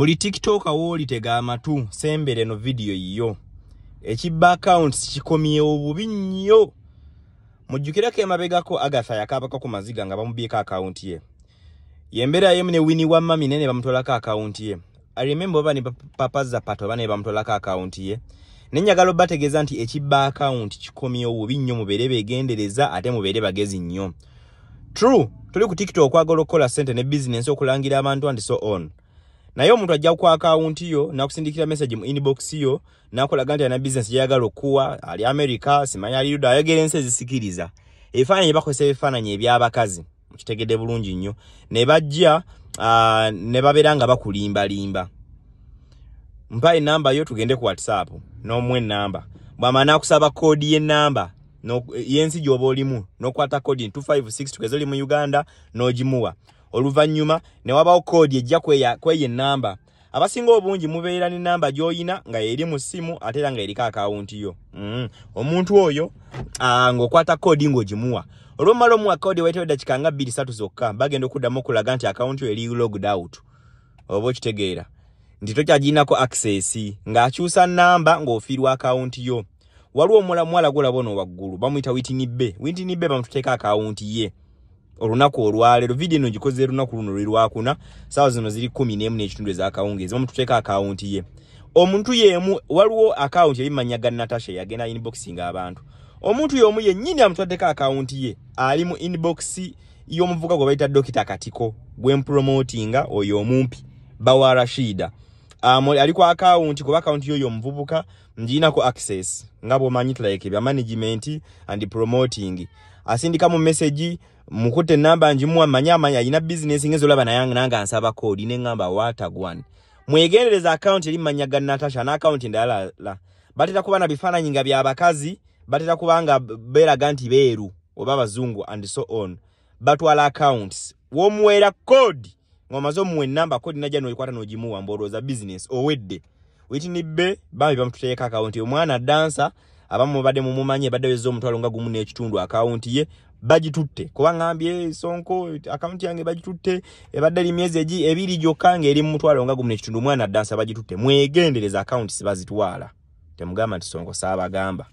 Buli TikToker wooli tega amatu, sembere no video yiyo. Ekibba accounts kikomyewo bubi nnyo. Mujjukireko emabegako Agatha yakaabako ku maziga nga bamubyeko account ye. Yembeera yemu ne Winnie wa mami nene bamutwalako account ye. I remember oba ne Papa Zapato oba ne bamutwalako account ye. Ne njagala obategeeza nti ekibba account kikomyewo bubi nnyo, mubeere beegendereza ate mubeere bagezi nnyo. True, tuli ku TikTok okwagala okukola ssente ne business, okulangira abantu and so on. Naye omuntu ajja ku account yo nakusindikira message mu inbox yo nakulaga nti alina business gy'ayagala okuwa, ali America, simanyi ali Yuda, ayogera ensi ezisikiriza. Ebifaananyi bakozesa ebifaananyi eby'abakazi, mukitegedde bulungi nnyo, ne bajja ne babeera nga bakulimbalimba. Mpa enamba yo tugende ku WhatsApp, n'omuwa enamba. Bw'amala n'akusaba koodi y'ennamba y'ensi gy'oba olimu, n'okwata koodi 256, tugeze oli mu Uganda, n'ogimuwa. Oluvannyuma ne wabawo koodi ejja kweyo ennamba. Abasinga obungi mubeera n'ennamba gy'oyina nga eri mu ssimu ate era nga eriko akawunti yo. Omuntu oyo ng'okwata koodi ng'ogimuwa. Olwomala omuwa koodi wayitawo eddakiika nga 2-3 zokka, bagenda okuddamu okulaga nti akawunti yo eri logged out. Oba okitegeera nti tokyagirinako access, ng'akyusa nnamba ng'ofiirwa akawunti yo. Waliwo omuwala gw'olaba ono waggulu bamuyita Whitney Bay. Whitney Bay bamututeeka akawunti ye olunaku olwaleero. Vidiyo eno ngikoze lunaku luno luli lwakuna, ssaawa zino ziri 11:30 ez'akawungeezi. Bamututeeka akawunti ye. Omuntu y'emu, waliwo akawunti eri mannya ga Natasha yagenda inboxing abantu. Omuntu y'omu yennyini amutwaddeko akawunti ye ali mu inbox y'omuvubuka gwe bayita Dokita Katiko gwe mpromotinga, oyo omumpi bawa Rashida. Ali ku akawunti, kuba akawunti y'oyo omuvubuka ngirinako access nga bw'omanyi like ebya management and promoting. Asindika mu message, mukutte enamba ngimuwa, mmanyi amanyi alina business ngezi olaba naye nange ansaba koodi ne ŋŋamba watagwan. Mwegendereza akawunti eri mannya ga Natasha n'akawunti endala. Batera kuba na bifaananyi nga byabakazi, batera kuba nga beeraga nti beeru oba bazungu and so on. Batwala accounts, w'omuweera koodi ng'omaze omuwa enamba, koodi najja n'oyikwata n'ogimuwa, mbolowooza business owedde. Whitney Bay bambi bamututeeka akawunti, omwana dansa abamu mubadde mumumanyi, ebadde weza 1.5 million, akawunti ye bagitutte. Kuba ngambye Sonko akawunti yange bagitutte, ebadde eri myezi egi 2 gyokka ng'eri mu 1.5 million, omwana dansa bagitutte. Mwegendereza, akawunti sibazitwala, temugamba nti Sonko saabagamba.